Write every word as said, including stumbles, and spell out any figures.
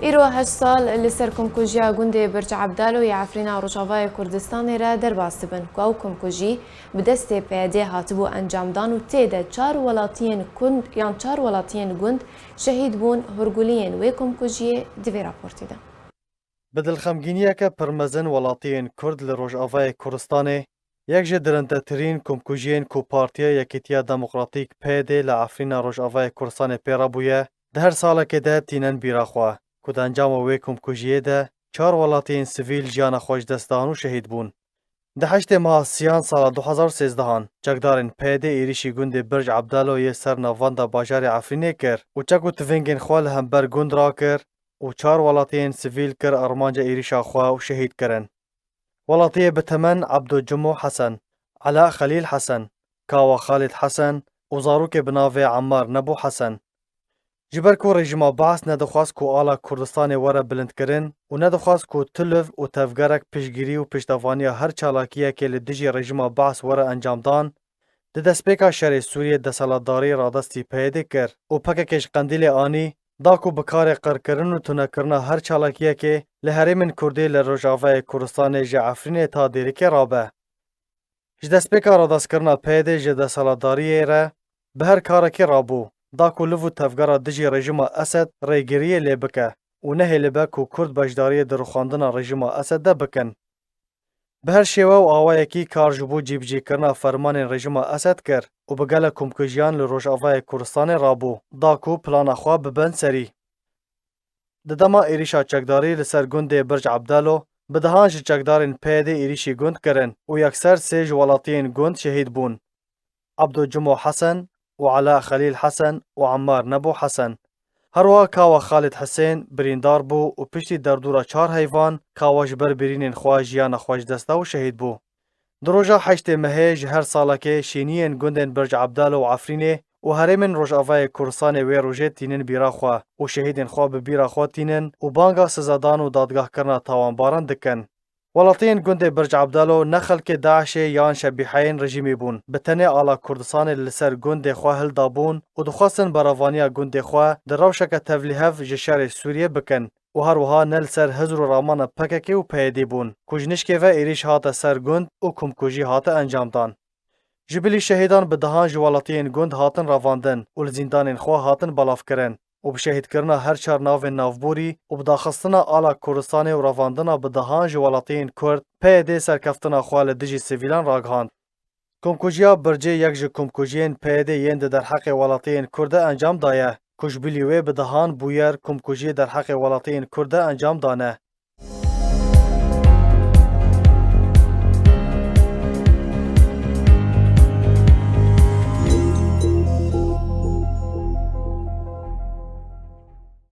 Îro heşt sal li ser komkujiya gundê Birc Ebdalo yê Efrîna Rojavayê Kurdistanê re derbas dibin ku ew komkujî bi destê P Y D hatibû encamdan û tê de çar welatiyên kund yan çar welatiyên gund şehîd bûn. Hûrguliyên wê komkujiyê di vê raportê de. Bi dilxemgîniyeke pir mezin welatiyên Kurd li Rojavayê Kurdistanê yek ji dirindetirîn komkujiyên ku Partiya Yekîtiya Demokratîk P Y D li Efrîna Rojavayê Kurdistanê pê re bûye, di her salekê de tînin bîra xwe ku di encama wê komkujiyê de çar welatiyên sivîl jiyana xwe ji dest dan û şehîd bûn. Di heştê meha siyan sala du hezar sêzdehan çekdarên P Y D êrîşî gundê Birc Ebdalo yê ser navenda bajarê Efrînê kir û çek û tivingên xwe li hember gund rakir û çar welatiyên sivîl kir armanca êrîşa xwe û şehîd kirin. Welatiyê bi temen Ebdo Cimo Hesen, Ela Xelîl Hesen, Kawa Xalid Hesen û zarokê bi navê Emmar Nebo Hesen. Ji ber ku rejîma Baas nedixwast ku ala Kurdistanê were bilindkirin û nedixwast ku tu liv û tevgerek piştgirî û piştevaniya her çalakiyekê li dijî rejîma Baas were encamdan, di destpêka şerê Sûriyê desthilatdarî radestî P Y D kir û P K K ji qendîlê anî, da ku bi karê qirkirin û tunekirina her çalakiyekê li herêmên Kurdî li Rojavayê Kurdistanê ji Efrînê ta Dêrikê rabe. Ji destpêka radestkirina P Y D ji desthilatdariyê re bi her karekê rabû, da ku liv û tevgera dijî rejîma Esed rêgiriyê lê bike û nehêlibe ku Kurd beşdariyê di rûxandina rejîma Esed de bikin. Bi her şêwe û awayekî kar ji bo cîbicîkirina fermanên rejîma Esed kir û bi gelek komkujiyan li Rojavayê Kurdistanê rabû, da ku plana xwe bibin serî. Di dema êrîşa çekdarî li ser gundê Birc Ebdalo, bi dehan ji çekdarên P Y D êrîşî gund kirin û yekser sê ji welatiyên gund şehîd bûn. Ebdo Cimo Hesen û Ela Xelîl Hesen û Emmar Nebo Hesen. Her wiha Kawa Xalid Hisên birîndar bû û piştî derdora çar heyvan, Kawa ji ber birînên xwe jiyana xwe ji dest da û şehîd bû. Di roja heştê mehê ji her salekê şîniyên gundên Birc Ebdalo û Efrînê û herêmên Rojavayê Kurdistanê wê rojê tînin bîra xwe û şehîdên xwe bi bîra xwe tînin û banga sizedan û dadgahkirina tawanbaran dikin. Welatiyên gundê Birc Ebdalo ne xelkê DAIŞê yan şebîheyên rejîmê bûn. Bi tenê ala Kurdistanê li ser gundê xwe hildabûn û dixwestin berevaniya gundê xwe di rewşeke tevlîhev ji şerê Sûriyê bikin û her wiha ne li ser hizr û ramana P K K û P Y D bûn, ku ji nişkê ve êrîş hate ser gund û komkujî hate encamdan. Ji bilî şehîdan bi dehan ji welatiyên gund hatin revandin û li zîndanên xwe hatin belavkirin û bi şehîdkirina her çar navên navborî û bi daxistina ala Kurdistanê û revandina bi dehan ji welatiyên Kurd, P Y D serkeftina xwe li dijî sivîlan ragihand. Komkujiya Bircê yek ji komkujiyên P Y D yên di derheqê welatiyên Kurd de encam daye, ku ji bilî wê bi dehan bûyer komkujiyê derheqê welatiyên Kurd de encam dane.